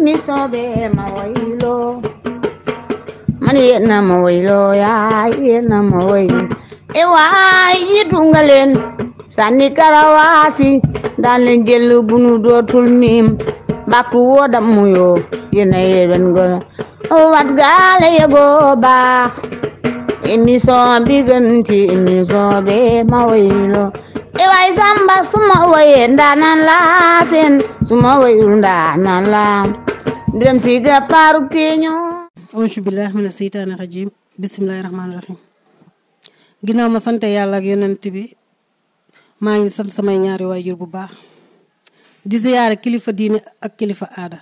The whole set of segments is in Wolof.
mi sobe ma waylo man yena ma waylo ya yena ma waylo e wayi dungalen sani karawasi dalen jelu bunu dotul mim bakku wodam muyo yena yeben gona o wat gale yego baax émission bi gën ci émission be ma waylo e way samba suma waye ndanan la sen suma wayul ndanan la dem si ga paru teño auzu billahi mina seytaani rajim bismillahir rahmanir rahim ginnaaw ma sant yàlla ak yonent bi maa ngi sant samay ñaari waajur bu baax di ziyaare kilifa diine ak kilifa aada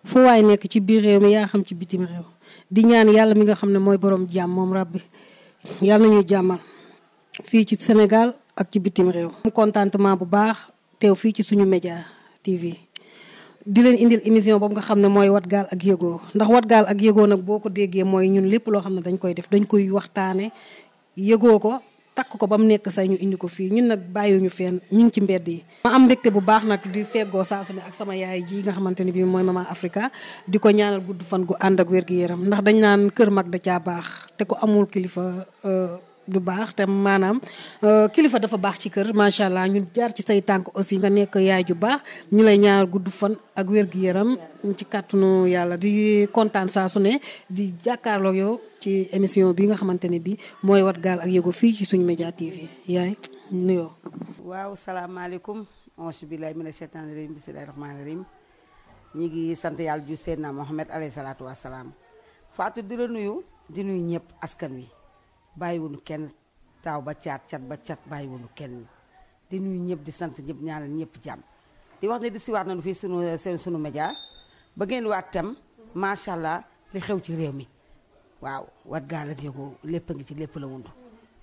fu waay nekk ci biir réew mi yaa xam ci bitim réew di ñaan yàlla mi nga xam ne mooy borom jàmm moom rabbi yàlla nañu jàmmal fii ci Sénégal ak ci bitim réew. am contentement bu baax teew fii ci suñu média TV di leen indil émission boobu nga xam ne mooy wat gaal ak yëgoo ndax wat gaal ak yëgoo nag boo ko déggee mooy ñun lépp loo xam ne dañ koy def dañ koy waxtaane yëgoo ko takk ko ba mu nekk say ñu indi ko fii ñun nag bàyyiwuñu fenn ñu ngi ci mbedd yi. ma am mbégte bu baax nag di feggoo saa su ne ak sama yaay ji nga xamante ne bii mooy Maman Africa di ko ñaanal gudd fan gu ànd ak wér gu yaram ndax dañ naan kër mag da caa baax te ko amul kilifa du baax te maanaam kilifa dafa baax ci kër macha allah ñu jaar ci say tànk aussi nga nekk yaay ju baax ñu lay ñaanal gudd fan ak wér gu yaram ci kàttanu yàlla di kontaan saa su ne di jàkkaarloo yow ci émission bi nga xamante ne bii mooy wat gaal ak yëgoo fii ci suñu média TV yaay nuyoo. waaw salaamaaleykum auzu billaahi mina sheytaani rajiim bismillaahi rahmaani rahiim ñi ngi sant yàlla ju Seydina Mohamed alayhi salaatu wa salaam Fatou di la nuyu di nuyu ñëpp askan wi. bàyyiwunu kenn taaw ba cat ba cat bàyyiwunu kenn di nuyu ñëpp di sant ñëpp ñaanal ñëpp jàmm di wax ne di siwaat nañu fii sunu média ba ngeen waat tam macha allah li xew ci réew mi waaw wat gaal ak yëgoo lépp a ngi ci lépp la wundu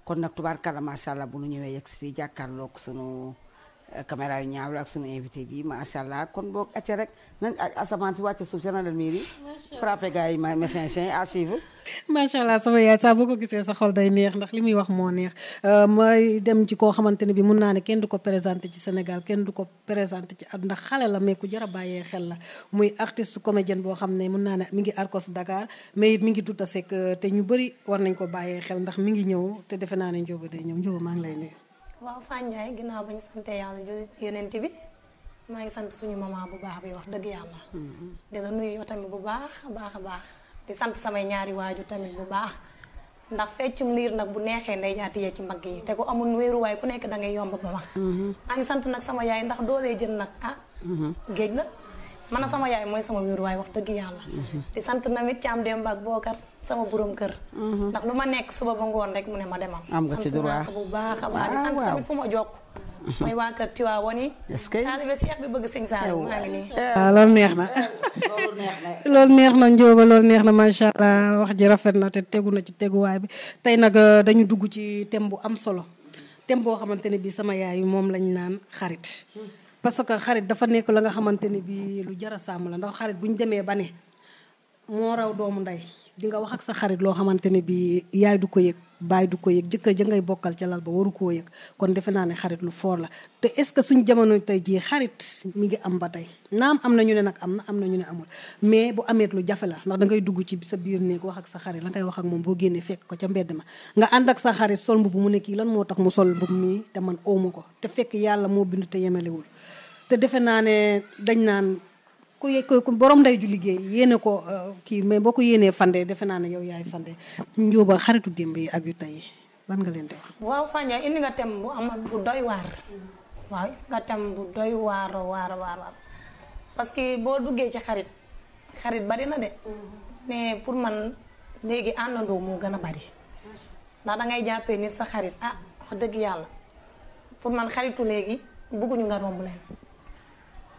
kon nag tubaarkàlla macha allah bu nu ñëwee yegg si fii jàkkaarloog sunu caméra yu ñaaw ak sunu invité bi macha allah kon boog acca rek nañ asamaan si wàcce suuf général miir yi frappé gars yi ma mécanicien à suivre. macha allah sama yaay saa boo ko gisee sa xol day neex ndax li muy wax moo neex mooy dem ci koo xamante ne bi mun naa ne kenn du ko présenté ci Sénégal kenn du ko présenté ci at ndax xale la mais ku jar a bàyyee xel la muy artiste comédienne boo xam ne mun naa ne mi ngi Arcos Dakar mais it mi ngi Douta Seck te ñu bëri war nañ ko bàyyee xel ndax mi ngi ñëw te defe naa ne Njóoba day ñëw Njóoba maa ngi lay nuyu. waaw Fandiaye ginnaaw bañ sante yàlla yeneen bi maa ngi sant suñu maman bu baax bi wax dëgg yàlla di la nuyu yow tamit bu baax a baax di sant samay ñaari waaju tamit bu baax ndax feccum liir nag bu neexee nday jaatiyee ci mbagg yi te ku amul wéeruwaay ku nekk da ngay yomb ba wax maa ngi sant nag sama yaay ndax doolee jën nag géej la man sama yaay mooy sama wéeruwaay wax dëgg yàlla di sant namit ci am dem ak bookar sama borom kër ndax lu ma nekk suba ba ngoon rek mu ne ma demal am nga ci droit bu baax a baax di sant tamit fu ma jokk mooy waa kër Tiwaawan yi taalibe Seex bi bëgg sëñ Saliou maa ngi nii waaw loolu neex na loolu neex na Njóoba loolu neex na macha allah wax ji rafet na te tegu na ci teguwaay bi tey nag dañu dugg ci thème bu am solo thème boo xamante ne bi sama yaay moom lañ naan xarit parce que xarit dafa nekk la nga xamante ne bi lu jar a sàmm la ndax xarit bu ñu demee ba ne moo raw doomu ndey di nga wax ak sa xarit loo xamante ne bi yaay du ko yëg baay du ko yëg jëkkër ja ngay bokkal ca lal ba waru koo yëg kon defe naa ne xarit lu fort la te est-ce que suñ jamono tey jii xarit mi ngi am ba tey naam am na ñu ne nag am na ñu ne amul mais bu ameet lu jafe la ndax da ngay dugg ci sa biir néeg wax ak sa xarit la ngay wax ak moom boo génnee fekk ko ca mbedd ma nga ànd ak sa xarit sol mbubb mu ne kii lan moo tax mu sol mbubb mi te man awma ko te fekk yàlla moo bind te yemalewul te defe naa ne dañ naan ku borom ndey ju liggéey yéene ko kii mais boo ko yéenee fande defe naa ne yow yaay fande Njóoba xaritu démb yi ak yu tey lan nga leen di wax. waaw Fandiaye indi nga thème bu amal bu doy waar waaw indi nga thème bu doy waar parce que boo duggee ci xarit bari na de mais pour man léegi àndandoo moo gën a bari ndax dangay jàppee nit sa xarit wax dëgg yàlla pour man xaritu léegi bëgguñu nga romb leen.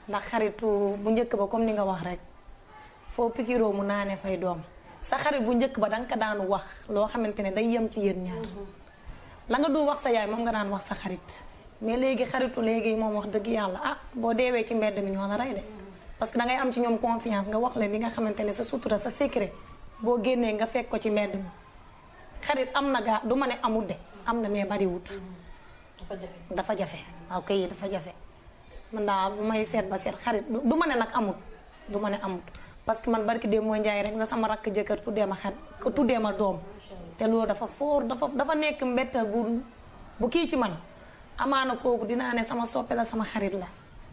ndax xaritu bu njëkk ba comme ni nga wax rek foo pikiroo mu naane fay doom sa xarit bu njëkk ba danga ko daan wax loo xamante ne day yem ci yéen ñaar la nga du wax sa yaay moom nga daan wax sa xarit mais léegi xaritu léegi moom wax dëgg yàlla boo deewee ci mbedd mi ñoo la rey de parce que dangay am ci ñoom confiance nga wax leen li nga xamante ne sa sutura sa secret boo génnee nga fekk ko ci mbedd mi xarit am na gaa du ma ne amul de am na mais bariwut dafa jafe waaw kay dafa jafe man daal bu may seet ba seet xarit du ma ne nag amul du ma ne amul parce que man barki dee mooy njaay rek nga sama rakk jëkkër tuddee ma xet tuddee ma doom te loolu dafa foor dafa nekk mbettal bu kii ci man amaana kooku dinaa ne sama soppe la sama xarit la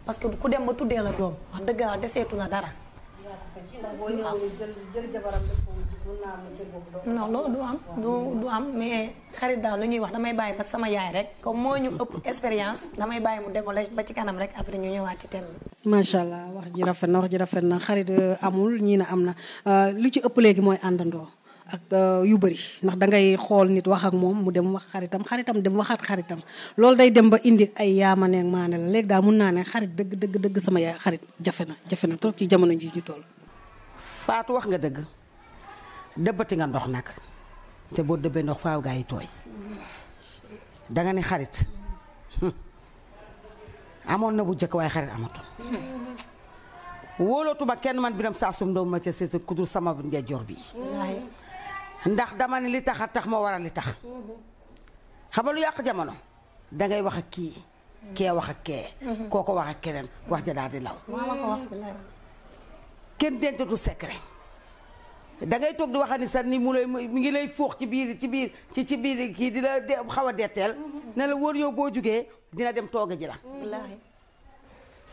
parce que ku dem ba tuddee la doom wax dëgg la deseetu la dara. non loolu du am mais xarit daal lu ñuy wax damay bàyyi ba sama yaay rek comme moo ñu ëpp expérience damay bàyyi mu décoller ba ci kanam rek après ñu ñëwaat ci thème bi. macha allah wax ji rafet na xarit amul ñii na am na lu ci ëpp léegi mooy àndandoo ak yu bëri ndax dangay xool nit wax ak moom mu dem wax xaritam dem waxaat xaritam loolu day dem ba indi ay yaamaneeg maane la léegi daal mun naa ne xarit dëgg sama yaay xarit jafe na trop ci jamono ji ñu toll. Fatou wax nga dëgg dëbbati nga ndox nag te boo dëbbee ndox faaw gaa yi tooy danga ne xarit amoon na bu jëkk waaye xarit amatul wóolootuma kenn man Biram Saasum Ndaw ma ca seet ku dul sama ndejoor bi ndax dama ne li tax a tax ma war a li tax xam nga lu yàq jamono dangay wax ak kee wax ak kee kooko wax ak keneen wax ja daal di law kenn dencatu secret dangay toog di wax ni sax ni mu ngi lay foox ci biir kii di la xaw a detteel ne la wóor yow boo jugee dina dem tooga ji la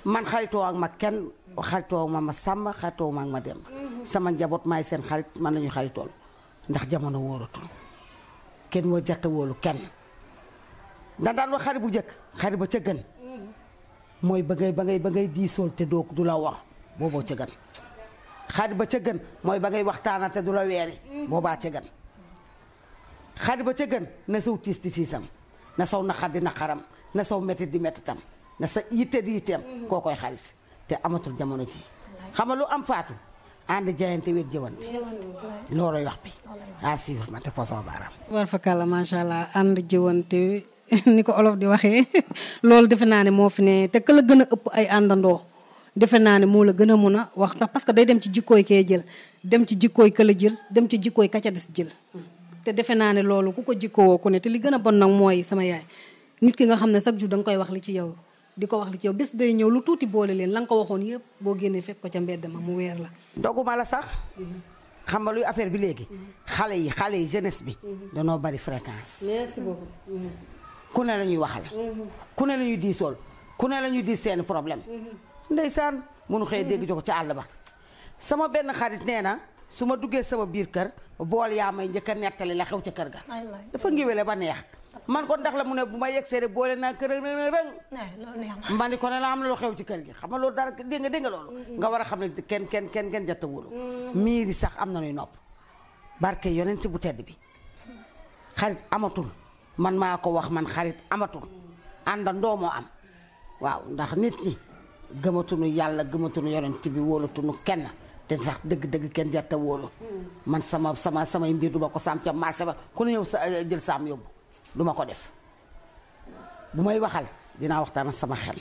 man xaritoo ak ma kenn xaritoo ma sàmm xaritoo ma ak ma dem sama njaboot maay seen xarit man lañu xaritool ndax jamono wóoratul kenn moo jatta wóolu kenn daan wax xarit bu jëkk xarit ba ca gën mooy ba ngay diisool te du la war booboo ca gën xarit ba ca gën mooy ba ngay waxtaana te du la weeri boobaa ca gën xarit ba ca gën na saw tiis di tiisam na saw naqar di naqaram na saw mettit di mettitam na sa yitte di yitteem koo koy xarit te amatul jamono ji xam nga lu am Faatu ànd jaayante wet jëwante loolooy wax bi à suivre ma te po sama baaraam war fa kàlla macha allah ànd jëwante ni ko olof di waxee loolu defe naa ne moo fi ne te ka la gën a ëpp ay àndandoo defe naa ne moo la gën a mun a wax tax parce que day dem ci jikkooy kee jël dem ci jikkooy ka la jël dem ci jikkooy ka ca des jël te defe naa ne loolu ku ko jikkoo ku ne te li gën a bon nag mooy sama yaay nit ki nga xam ne chaque jour da nga koy wax li ci yow di ko wax li ci yow bés day ñëw lu tuuti boole leen la nga ko waxoon yëpp boo génnee fekk ko ca mbedd ma mu weer la. doguma la sax xam nga luy affaire bi léegi xale yi jeunesse bi danoo bari fréquence. merci beaucoup. ku ne la ñuy waxal. ku ne la ñuy diisool ku ne la ñuy diis seen problème. ndeysaan munu xëy dégg ko ca àll ba sama benn xarit nee na su ma duggee sama biir kër bool yaa may njëkk a nettali la xew ca kër ga. dafa ngiwele ba neex. man ko ndax la mu ne bu ma yegsee rek boole naa kër rëng ma ni ko ne la am na lu xew ci kër gi xam nga loolu dara dégg nga loolu nga war a xam ne kenn jatta wóolu miiri sax am na nuy nopp barke yonent bu tedd bi xarit amatul man maa ko wax man xarit amatul àndandoo moo am waaw ndax nit ñi gëmatunu yàlla gëmatunu yonent bi wóolatunu kenn te sax dëgg kenn jatta wóolu man samay mbir du ma ko saam ca marché ba ku ne ñëw sa jël saam yóbbu duma ko def bu may waxal dinaa waxtaan ak sama xel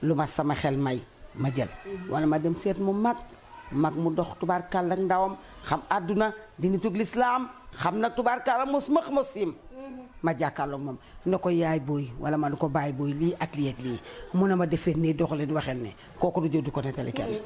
lu ma sama xel may ma jël wala ma dem seet mu mag mu dox tubaarkàlla ak ndawam xam àdduna di nitug lislaam xam nag tubaarkàlla mos siim ma jàkkaarloog moom ne ko yaay booy wala ma ne ko baay booy lii ak lii ak lii mu ne ma defee nii doxalee di waxee ne kooku du jëw di ko nettali kenn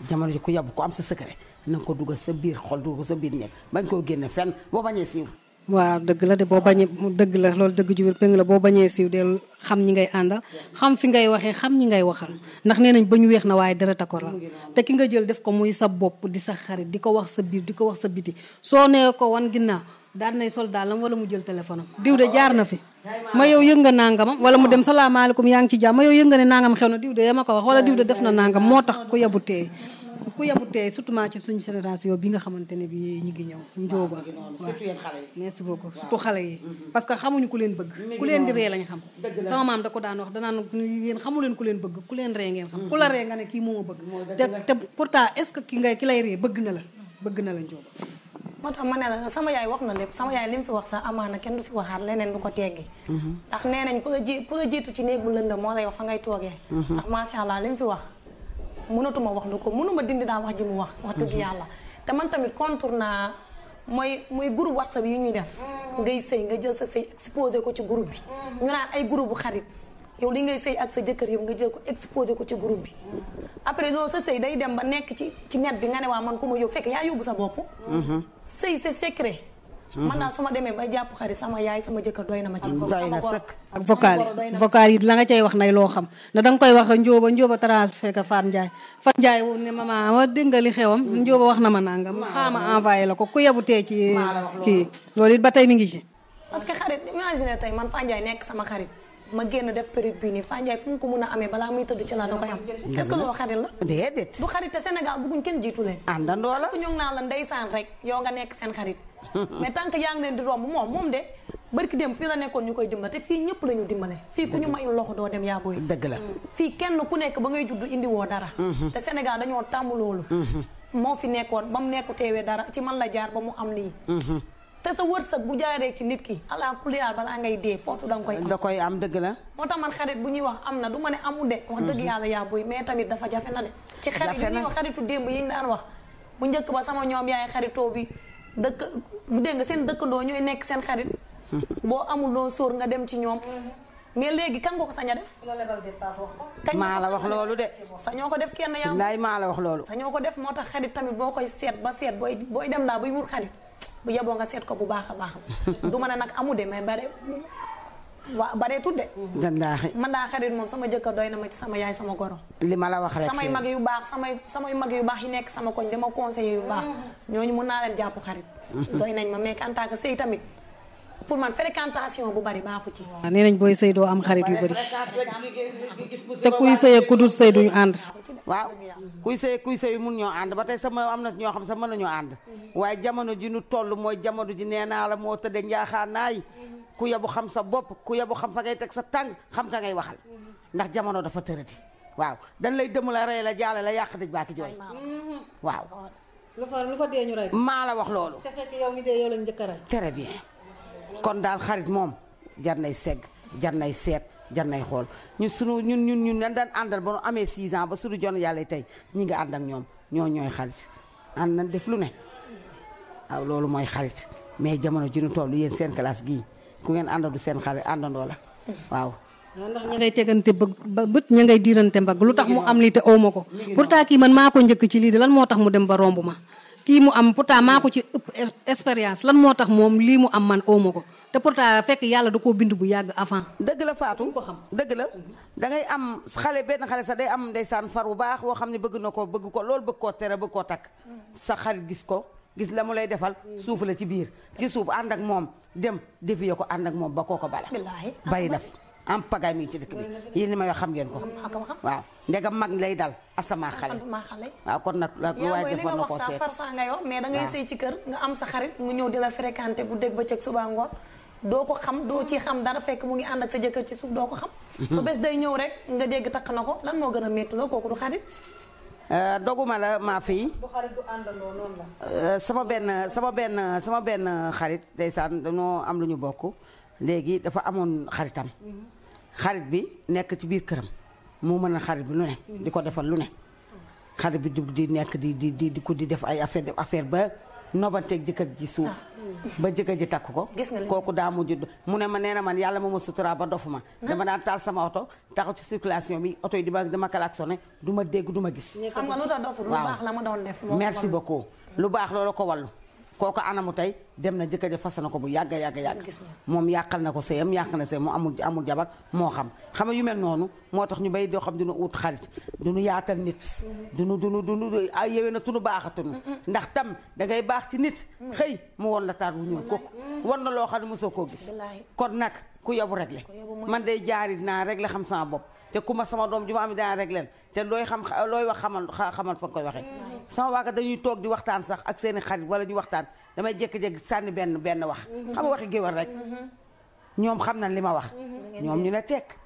jamono ji ku yàbb ku am sa secret na nga ko dugal sa biir xol dugal ko sa biir ñeeg bañ koo génne fenn boo bañee siiw waaw dëgg la de boo bañee dëgg la loolu dëgg ju wér péng la boo bañee siiw del xam ñi ngay àndal xam fi ngay waxee xam ñi ngay waxal ndax nee nañ ba ñu weex na waaye dara ko la te ki nga jël def ko muy sa bopp di sa xarit di ko wax sa biir di ko wax sa biti soo nee ko wan ginnaaw daan nay sol daalam wala mu jël téléphone am diw de jaar na fi ma yow yëg nga nangamam wala mu dem salaamaaleykum yaa ngi ci jàmm ma yow yëg nga ne nangam xew na diw de ma ko wax wala diw de def na nangam moo tax ku yabu teey surtout ci suñu génération bi nga xamante ne bi ñu ngi ñëw njóoba waaw merci beaucoup surtout xale yi parce que xamuñu ku leen bëgg ku leen di ree lañ xam sama maam da ko daan wax danaan yéen xamu leen ku leen bëgg ku leen ree ngeen xam ku la ree nga ne kii moo ma bëgg te pourtant est-ce que ki lay ree bëgg na la njóoba moo tax ma ne la sama yaay wax na lépp sama yaay li mu fi wax sax amaana kenn du fi waxaat leneen du ko teggi ndax nee nañ ku la jiitu ci néeg bu lëndëm moo lay wax fa ngay toogee ndax macha allah li mu fi wax mënatuma wax lu ko mënuma dindi daa wax ji mu wax dëgg yàlla te man tamit contour naa mooy groupe WhatsApp yi ñuy def ngay sëy nga jël sa sëy exposé ko ci groupe bi ñu naan ay groupe bu xarit yow li ngay sëy ak sa jëkkër yow nga jël ko exposé ko ci groupe bi après loolu sa sëy day dem ba nekk ci net bi nga ne waa man ku ma yóbbu fekk yaa yóbbu sa bopp sëy c'est secret man naa su ma demee ba jàpp xarit sama yaay sama jëkkër doy na ma ci doy na sëkk ak vocal yi la nga cay wax nay loo xam ne danga koy wax njóoba transfert ka Fat Ndiaye ne mama ma dégg nga li xewam njóoba wax na ma nangam xaama envoyé la ko ku yebu tee ci kii loolu it ba tey mi ngi ci parce que xarit imagine tey man Fat Ndiaye nekk sama xarit ma génn def perruque bii nii Fat Ndiaye fu mu ko mun a amee balaa muy tëdd ci la da koy am est-ce que loolu xarit la déedéet du xarit te Sénégal bëgguñ kenn jiitu leen àndandoo la ku ñëw naa la ndeysaan rek yow nga nekk seen xarit mais tant que yaa ngi leen di romb moom de barki dem fii la nekkoon ñu koy dimbale te fii ñëpp la ñu dimbale fii ku ñu mayul loxo doo dem yaa booy dëgg la fii kenn ku nekk ba ngay judd indi woo dara te Sénégal dañoo tàmm loolu moo fi nekkoon ba mu nekku teewee dara ci man la jaar ba mu am lii te sa wërsëg bu jaaree ci nit ki ala kuliyaar balaa ngay dee foofu da nga koy am dëgg la moo tax man xarit bu ñuy wax am na du ma ne amul de wax dëgg yàlla yaa booy mais tamit dafa jafe na de ci xarit yi ñuy wax xaritu démb yi ñu daan wax bu njëkk ba sama ñoom yaay xaritoo bi dëkk bu dégg nga seen dëkkandoo ñooy nekk seen xarit boo amul loo sóor nga dem ci ñoom mais léegi kan nga ko sañ a def maa la wax loolu de sañoo ko def kenn yaa laay maa la wax loolu sañoo ko def moo tax xarit tamit boo koy seet ba seet booy dem daa buy wut xarit bu yeboo nga seet ko bu baax a baax du ma ne nag amu de mais bare tudde wallaahi man daa xarit moom sama jëkkër doy na ma ci sama yaay sama goro li ma la wax rek samay mag yu baax samay mag yu baax yi nekk sama koñ dama conseiller yu baax ñooñu mun naa leen jàpp xarit doy nañ ma mais en tant que sëy tamit pour man fréquentation bu bari baaxu ci waaw nee nañ booy sëy doo am xarit yu bari te kuy sëy ak ku dul sëy duñu ànd waaw kuy sëy mun ñoo ànd ba tey sama am na ñoo xam sax mën nañoo ànd waaye jamono ji nu toll mooy jamono ji nee naa la moo tëdde njaaxaanaay ku yabu xam sa bopp ku yabu xam fa ngay teg sa tànk xam ka ngay waxal ndax jamono dafa tëradi waaw dañ lay dëmm la rey la jaale la yàq dëj baaki jooy waaw lu fa dee ñu rey maa la wax loolu te fekk yow mi dee yow lañ njëkk a rey très bien kon daal xarit moom jar nay segg jar nay seet jar nay xool ñun nan daan àndal ba nu amee 6 ans ba suñu jon yàlla tey ñi nga ànd ak ñoom ñooy xarit ànd nañ def lu ne waaw loolu mooy xarit mais jamono ji nu toll yéen seen classe gii ku ngeen àndadu seen xarit àndandoo la waaw ndax ña ngay tegante bët ña ngay diirante mbagg lu tax mu am lii te aw ma ko pourtant kii man maa ko njëkk ci lii de lan moo tax mu dem ba romb ma kii mu am pourtant maa ko ci ëpp expérience lan moo tax moom lii mu am man aw ma ko te pourtant fekk yàlla da koo bind bu yàgg avant dëgg la Fatou dëgg la da ngay am benn xale sax day am ndeysaan far bu baax woo xam ne bëgg na ko bëgg ko loolu bëgg koo tere bëgg koo takk sa xarit gis la mu lay defal suuf la ci biir ci suuf ànd ak moom dem défier ko ànd ak moom ba koo ko bala bari na fi am pagaay mi ngi ci dëkk bi yéen ni may wax xam ngeen ko waaw ndegam mag lay dal asama xale waaw kon nag waaye defoon na koo seet farsa nga yow mais da ngay sëy ci kër nga am sa xarit mu ñëw di la fréquenté bu dégg ba cëg suba ngoon doo ko xam doo ci xam dara fekk mu ngi ànd ak sa jëkkër ci suuf doo ko xam ba bés day ñëw rek nga dégg takk na ko lan moo gën a métti loo kooku du xarit doguma la maa fii du xarit du àndandoo noonu la sama benn xarit ndeysaan dañoo am lu ñu bokk léegi dafa amoon xaritam xarit bi nekk ci biir këram moo mën a xarit bi lu ne di ko defal lu ne xarit bi di nekk di ko di def ay affaire ba nobanteeg jëkkër ji suuf ba jëkkër ji takk ko kooku daa mujj mu ne ma nee na man yàlla moo ma sutura ba dofu ma dama daan taal sama oto taxaw ci circulation bi oto yi dama klaxonné du ma dégg du ma gis xam nga lu tax dofu lu baax la ma doon def merci beaucoup lu baax loolu ko wallu kooku anamu tey dem na jëkkër ja fas na ko bu yàgg moom yàqal na ko sëyam yàq na sëyam mu amul jabar moo xam nga yu mel noonu moo tax ñu bay doo xam dinu ut xarit duñu yaatal nit duñu ay yewee na tunu baaxatunu ndax tam dangay baax ci nit xëy mu won la taar bu ñuul kooku won na loo xam ne mosoo koo gis kon nag ku yabu réglé man day jaari dinaa réglé xam sama bopp te ku ma sama doom ju ma am dinaa réglé te looy wax xamal fa nga koy waxee sama waaka dañuy toog di waxtaan sax ak seeni xarit wala ñu waxtaan damay jékki-jékki sànni benn wax xam nga waxi géwal rek ñoom xam nañ li ma wax ñoom ñu ne tekk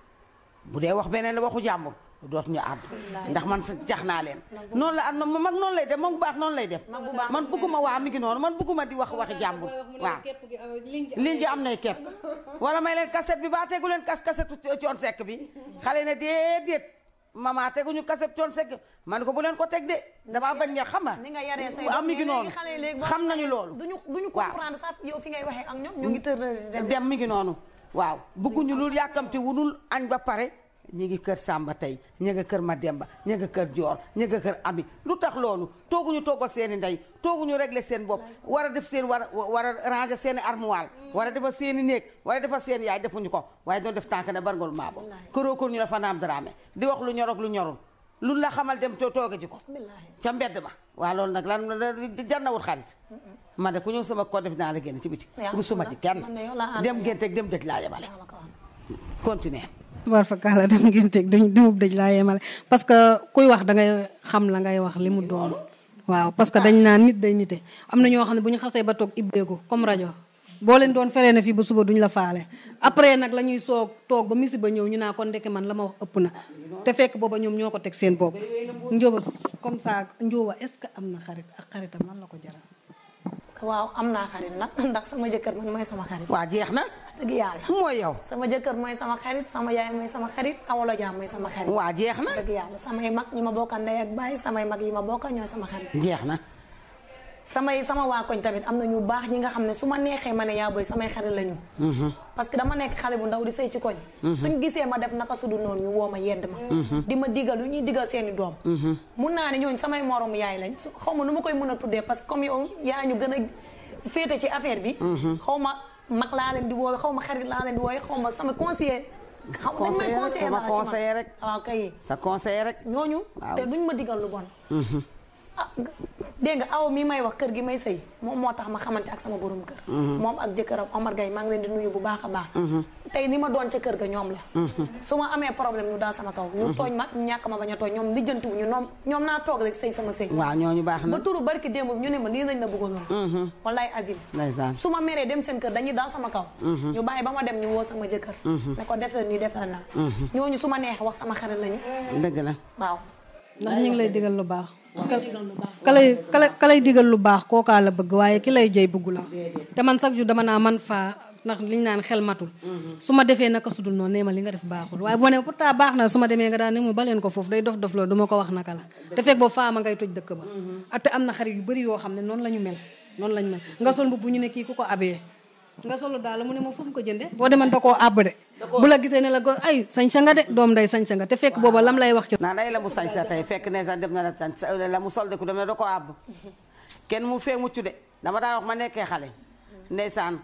bu dee wax beneen la waxu jàmbur dootuñu àddu ndax man jax naa leen noonu la am mag noonu lay def mag bu baax noonu lay def man bëgguma waa mi ngi noonu man bëgguma di waxi jàmbur waaw liñ ji am nay kepp wala may leen cassette bi baa tegu leen cassette Thione Seck bi xale ne déedéet mama teguñu cassette Thione Seck man ko bu leen ko teg de damaa bañ ñaar xam nga am mi ngi noonu xam nañu loolu duñu comprendre sax yow fi ngay waxee ak ñoom ñu ngi tër dem mi ngi noonu waaw bëgguñu lu yàkkamti wunul añ ba pare ñi ngi kër Samba tey ñi nga kër Mademba ñi nga kër Joor ñi nga kër Ami lu tax loolu tooguñu toggal seeni ndey tooguñu régler seen bopp war a def seen war a ranger seeni armoire war a defar seeni néeg war a defar seen yaay defuñu ko waaye doon def tànk ne barngol maabo këroo kër ñu la fa naam daraame di wax lu ñor ak lu ñorul lu la xamal dem tooge ji ko ca mbedd ma waaw loolu nag lan jar na wut xarit ma de ku ñëw sama ko def naa la génn ci biti rusuma ci kenn dem génteeg dem dëj laa yemale continuer war fa kaala dem ngeen teg demub dëj laa yemale parce que kuy wax da ngay xam la ngay wax li mu doon waaw parce que dañ naan nit day nite am na ñoo xam ne bu ñu xasee ba toog ibbeeku comme rajo boo leen doon feree na fii ba suba duñ la faale après nag la ñuy soog toog ba misi ba ñëw ñu naa kon ndeke man la ma wax ëpp na te fekk booba ñoom ñoo ko teg seen bopp njóoba comme ça njóoba est-ce que am na xarit ak xaritam lan la ko jaral waaw am naa xarit nag ndax sama jëkkër man mooy sama xarit waa jeex na dëgg yàlla mooy yow sama jëkkër mooy sama xarit sama yaay mooy sama xarit awolo jaam mooy sama xarit waa jeex na dëgg yàlla samay mag ñi ma bokka ndey ak baay samay mag yi ma bokka ñooy sama xarit jeex na sama waa koñ tamit am na ñu baax ñi nga xam ne su ma neexee ma ne yaa booy samay xarit lañu parce que dama nekk xale bu ndaw di sëy ci koñ suñ gisee ma def naka sudu noonu ñu woo ma yedd ma di ma digal lu ñuy digal seeni doom mun naa ne ñooñu samay moromu yaay lañ xaw ma nu ma koy mën a tuddee parce que comme yow yaa ñu gën a féete ci affaire bi xaw ma mag laa leen di woowe xaw ma xarit laa leen di woowe xaw ma sama conseiller conseiller rek waaw kay sa conseiller rek ñooñu te duñ ma digal lu bon ah dégg nga aw mi may wax kër gi may sëy moom moo tax ma xamante ak sama borom kër moom ak jëkkëram Omar Gaye maa ngi leen di nuyu bu baax a baax tey ni ma doon ca kër ga ñoom la su ma amee problème ñu daal sama kaw ñu tooñ ma ñu ñàkk ma bañ a tooñ ñoom lijjantiwu ñu ñoom naa toog rek sëy sama sëy waaw ñooñu baax na ba turu barki démb ñu ne ma lii lañ la bëggaloon wallaay azim su ma meree dem seen kër dañuy daal sama kaw ñu bàyyi ba ma dem ñu woo sama jëkkër ne ko defal nii defal na ñooñu su ma neexee wax sama xarit lañu dëgg la waaw ndax ñu ngi lay digal lu baax ka lay digal lu baax kookaa la bëgg waaye ki lay jëy bëggu la te man chaque jour dama naa man faa ndax liñ naan xel matul su ma defee naka sudul noonu nee ma li nga def baaxul waaye bu ma ne pourtant baax na su ma demee nga daan ne mu baleen ko foofu day dof dof loolu duma ko wax naka la te fekk boobu faama ngay toj dëkk ba te am na xarit yu bëri yoo xam ne noonu la ñu mel nga sol mbubb ñu ne kii ku ko abee nga solo daal mu ne ma fu mu ko jënde boo deman da koo àbb de bu la gisee ne la go ay sañsa nga de doom day sañsa nga te fekk booba lam lay wax ci naa day la mu sañsa tey fekk ne sax dem na la mu sol de ku dem ne da koo àbb kenn mu fee mucc de dama daan wax ma nekkee xale ndeysaan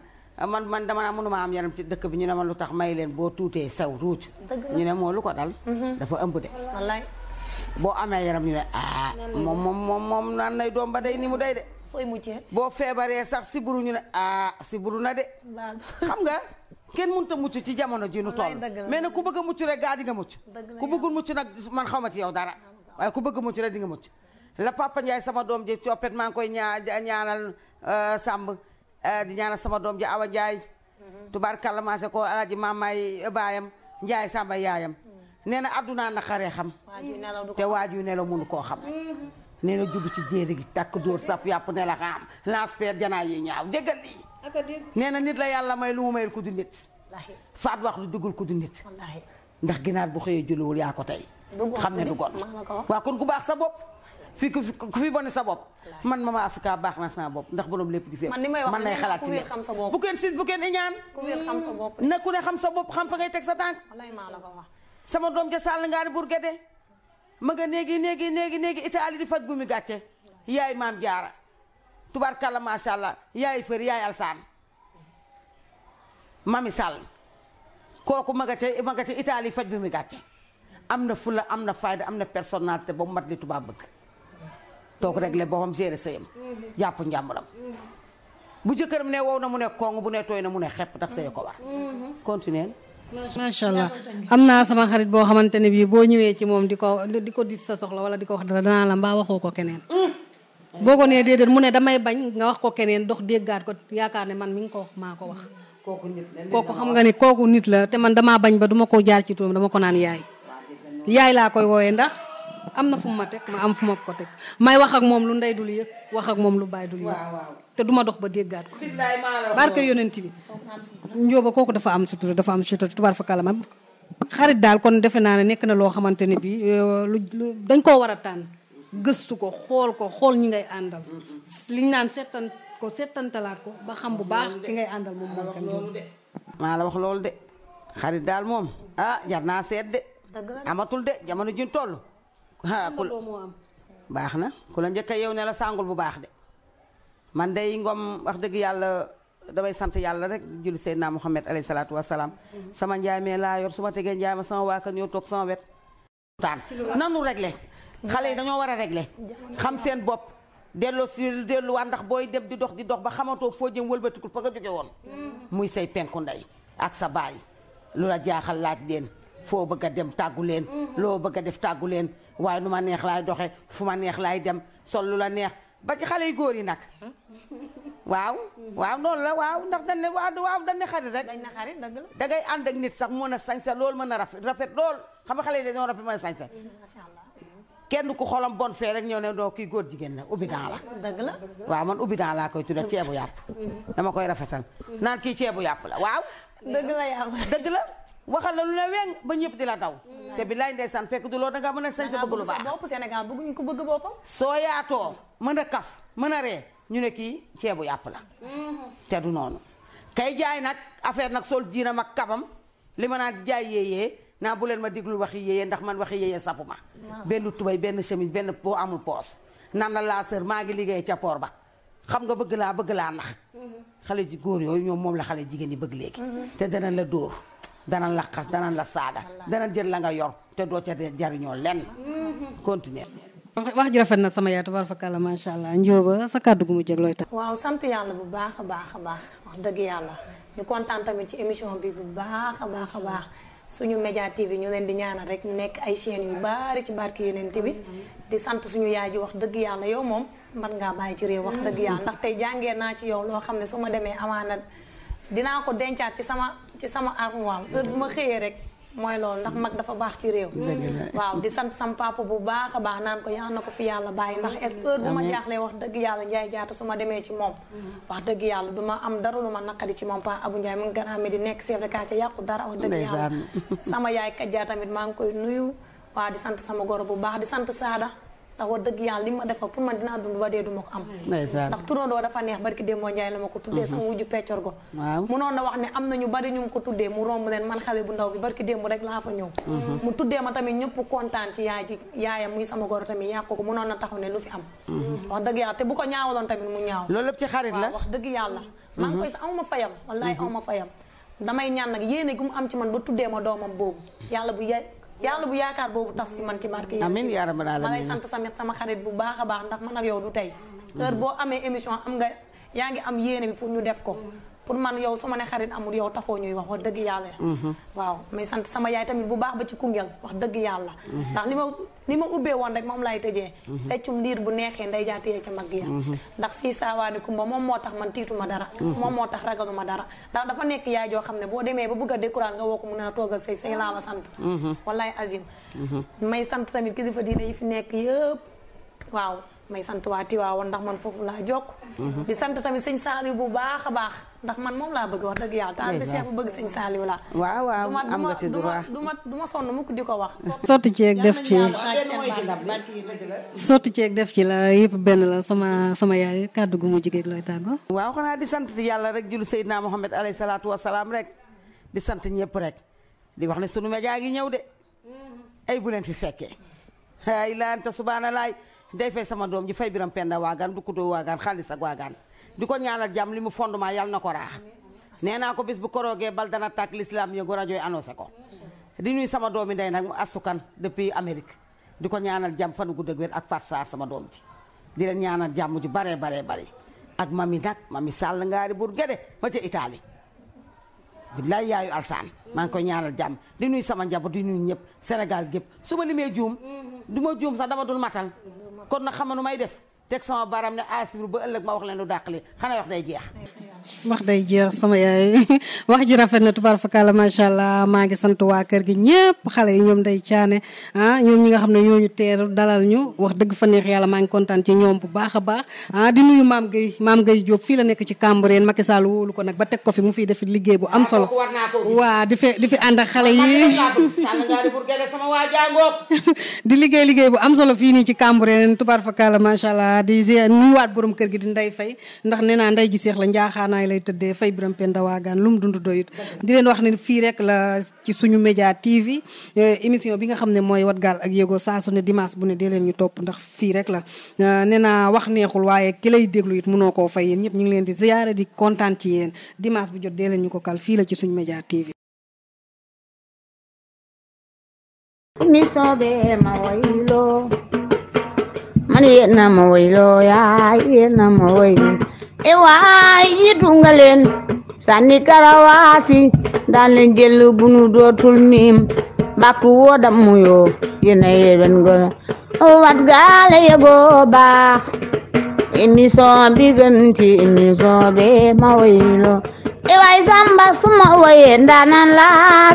man dama naa mënuma am yaram ci dëkk bi ñu ne ma lu tax may leen boo tuutee sew tuuti ñu ne moo lu ko dal dafa ëmb de wallaay boo amee yaram ñu ne moom naan nay doom ba day ni mu day de fooy muccee boo feebaree sax siburu ñu ne siburu na de xam nga kenn mënut a mucc ci jamono ji nu toll mais nag ku bëgg a mucc rek gaa di nga mucc ku bëggul mucc nag man xaw ma ci yow dara waaye ku bëgg a mucc rek di nga mucc la Papa Ndiaye sama doom ji coppet maa ngi koy ñaanal Samb di ñaanal sama doom ji Awa Ndiaye tubaarkàlla maase ko alaaji maamaay baayam Ndiaye Samba yaayam nee na addunaa na xaree xam te waaju nelaw mënu koo xam nee na judd ci jéere gi takk dóor saf yàpp ne la xam lance peer janaa yi ñaaw déggal lii nee na nit la yàlla may lu mu mayul ku du nit faat wax lu duggul ku du nit ndax ginaar bu xëyee julliwul yaa ko tey xam ne du gon waaw kon ku baax sa bopp fii ku fi bone sa bopp man Mama Africa baax na sama bopp ndax borom lépp di fi man nay xalaat ci lépp bu kenn siis bu kenn iñaan na ku ne xam sa bopp xam fa ngay teg sa tànk sama doom ja sàll ngaari bur gede ma nga néegi Italie di faj bu mi gàcce yaay maam jaara tubaarkàlla macha allah yaay fër yaay alsaan mami sàll kooku ma nga ca Italie faj bu mi gàcce am na fula am na fayda am na personnalité ba mu mat li tubaab bëgg toog réglé boppam gérer sëyam jàpp njàmburam bu jëkkëram ne wow na mu ne kong bu ne tooy na mu ne xepp ndax sëy ko war continuer macha allah am naa sama xarit boo xamante ne bii boo ñëwee ci moom di ko dis sa soxla wala di ko wax dara danaa la mbaa waxoo ko keneen boo ko nee déedéet mu ne damay bañ nga wax ko keneen dox déggaat ko yaakaar ne man mi ngi ko wax maa ko wax kooku xam nga ne kooku nit la te man damaa bañ ba duma ko jaar ci turam dama ko naan yaay laa koy wooyee ndax am na fu ma teg ma am fu ma ko teg may wax ak moom lu ndey dul yëg wax ak moom lu baay dul yëg te duma dox ba déggaat ko barke yonent bi njóoba kooku dafa am sutura tubaar fa kalama xarit daal kon defe naa ne nekk na loo xamante ne bi lu dañ koo war a tànn gëstu ko xool ñi ngay àndal liñ naan settantalaat ko ba xam bu baax ki ngay àndal moom kan maa la wax loolu de xarit daal moom jar naa seet de amatul de jamono juñ toll baax na ku la njëkk a yow ne la sàngul bu baax de man day Ngom wax dëgg yàlla damay sant yàlla rek julli Seydina Muhammad alayhi salaatu wasalaam sama njaay mee laa yor su ma tegee njaay ma sama waa kër ñëw toog sama wet taan nanu réglé xale yi dañoo war a réglé xam seen bopp delluwaat ndax booy dem di dox ba xamatoo foo jëm wëlbatikul fa nga jóge woon muy say penku ndey ak sa baay lu la jaaxal laaj leen foo bëgg a dem tàggu leen loo bëgg a def tàggu leen waaye nu ma neex laay doxe fu ma neex laay dem sol lu la neex ba ci xale yu góor yi nag waaw noonu la waaw ndax dañ ne waaw dañ ne xarit rek da ngay ànd ak nit sax mën a sañse loolu mën a rafet lool xam nga xale yi dañoo rafet mën a sañse kenn ku xolam bon fee rek ñëw ne doo kii góor jigéen la ubbi daan la dëgg la waaw man ubbi daan laa koy tudde ceebu yàpp dama koy rafetal naan kii ceebu yàpp la waaw dëgg la waxal la lu ne weng ba ñëpp di la daw te bi lay ndeysaan fekk du loolu danga mën a sañse bëgg lu baax bopp Sénégal bëgguñ ko bëgg boppam soo yaatoo mën a kaf mën a ree ñu ne kii ceebu yàpp la te du noonu kay jaay nag affaire nag sol jiinam ak kabam li ma naan di jaay yéeyee naa bu leen ma diglu waxi yéeyee ndax man waxi yéeyee sapu ma benn tubay benn chemise benn boo amul poos nan la laa sër maa ngi liggéey ca poor ba xam nga bëgg laa nax xale ji góor yooyu ñoom moom la xale jigéen ñi bëgg léegi te danañ la dóor danañ la xas danañ la saaga danañ jël la nga yor te doo ca jariñoo lenn continuer wax ji rafet na sama yaay tabaarkalla macha allah Njóoba sa kàddu gu mu jëg looy tax waaw sant yàlla bu baax a baax wax dëgg yàlla ñu kontaan tamit ci émission bi bu baax a baax suñu Média TV ñu leen di ñaanal rek mu nekk ay chaînes yu bari ci barke yeneen bi di sant suñu yaay ji wax dëgg yàlla yow moom man ngaa bàyyi ci réew wax dëgg yàlla ndax tey jàngee naa ci yow loo xam ne su ma demee amaana dinaa ko dencaat ci sama armoire heure bu ma xëyee rek mooy loolu ndax mag dafa baax ci réew waaw di sant sama papa bu baax a baax naan ko yal na ko fi yàlla bàyyi ndax heure bu ma jaaxlee wax dëgg yàlla Njaay Jaata su ma demee ci moom wax dëgg yàlla du ma am dara lu ma naqadi ci moom Pa Abu Njaay mu ngi Grand Médine nekk chef de quartier yàqu dara wax dëgg yàlla sama yaay Kajja tamit maa ngi koy nuyu waaw di sant sama goro bu baax di sant Saada ndax wax dëgg yàlla li ma defal pour man dinaa dund ba dee du ma ko am ndax turandoo dafa neex barki démb Njaay la ma ko tuddee sama wujju peccor go munoon na wax ne am na ñu bari ñu ko tuddee mu romb leen man xale bu ndaw bi barki démb rek laa fa ñëw mu tuddee ma tamit ñëpp kontaan ci yaayam muy sama goro tamit yàq ko munoon na taxaw ne lu fi am wax dëgg yàlla te bu ko ñaawaloon tamit mu ñaaw loolu lépp ci xarit la wax dëgg yàlla maa ngi koy amuma fayam wallaay amuma fayam damay ñaan nag yéene gu mu am ci man ba tuddee ma doomam boobu yàlla bu yaakaar boobu tas ci man ci barke yi amiin yaa rabbal aalamiin ma lay sant tamit sama xarit bu baax a baax ndax man ak yow du tey heure boo amee émission yaa ngi am yéene bi pour ñu def ko pour man yow su ma ne xarit amul yow taxoo ñuy wax dëgg yàlla waaw may sant sama yaay tamit bu baax ba ci Koungheul wax dëgg yàlla ndax li ma ubbee woon rek moom laay tëjee feccum liir bu neexee nday jaatiyee ca mag ya ndax fii saawaani kumba moom moo tax man tiituma dara moom moo tax ragaluma dara ndax dafa nekk yaay joo xam ne boo demee ba bëgg a décourage nga woo ko mu ne la toogal say laa la sant wallaay azim may sant tamit kilifa diine yi fi nekk yëpp waaw may sant waa Tiwaawan ndax man foofu laa jokk di sant tamit sëñ Saaliw bu baax a baax ndax man moom laa bëgg wax dëgg yàlla taal bi seex bu bëgg sëñ Saaliw laa waaw am nga ci droit du ma sonn mukk di ko wax sotti ceeg def ci la yëpp benn la sama yaay kàddu gu mu jigéen looy tàggoo waaw xanaa di sant yàlla rek julli Seydina Muhammad alayhi salaatu wasalaam rek di sant ñëpp rek di wax ne sunu média gi ñëw de ay bu leen fi fekkee ay laanta subhanalaay day fay sama doom ji fay biram penda waagaan du kutoo waagaan xaalis ak waagaan di ko ñaanal jàmm li mu fondement yàlla na ko raax nee naa ko bis bu koroogee bal dana tàkk l'islam yëngu rajo yi annoncé ko di nuy sama doomi ndey nag mu asukan depuis Amérique di ko ñaanal jàmm fanu gudd ak wér ak Fat Sarr sama doom ji di leen ñaanal jàmm ju bare ak mami nag mami Sall ngaari bur gede ma ca Italie billaay yaayu alsaan maa ngi koy ñaanal jàmm di nuy sama njaboot di nuy ñëpp Sénégal gépp su ma limee juum du ma juum sax dama dul matal kon nag xam nu may def teg sama baram ne asibir ba ëllëg ma wax leen lu dàqali xanaa wax day jeex wax day jeex sama yaay wax ji rafet na tubaarfakala macha allah maa ngi sant waa kër gi ñëpp xale yi ñoom day caane ñoom ñi nga xam ne ñooñu teer dalal ñu wax dëgg fa neex yàlla maa ngi kontaan ci ñoom bu baax a baax di nuyu maam Gueye Diop fii la nekk ci Cambérène Macky Sall wóolu ko nag ba teg ko fi mu fiy def liggéey bu am solo waa di fi ànd ak xale yi di liggéey bu am solo fii nii ci Cambérène tubaarfakala macha allah di nuyuwaat borom kër gi di Ndeye Faye ndax nee naa Ndeye ji seex la njaaxaana maa ngi lay tëddee fay biram penda waagaan lu mu dund doyut di leen wax ne fii rek la ci suñu média TV émission bi nga xam ne mooy wat gaal ak yéego saa su ne dimanche bu ne dee leen ñu topp ndax fii rek la nee naa wax neexul waaye ki lay déglu it mënoo koo fay yéen ñëpp ñu ngi leen di ziyaare di kontaan ci yéen dimanche bu jot dee leen ñu ko kal fii la ci suñu média TV. émission be ma waylo man yéena ma waylo yaa yéena ma waylo e waay yi dunga leen sànni karawaasi daan leen jël bu nu dootul miim bakku woodam muyo yéena yében gona wat gaal yego baax émission bi gën ci émission be ma waylo e waay samba suma waye ndaanan la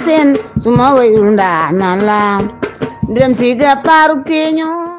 seen suma wayul ndaanan la dem si ga paru teño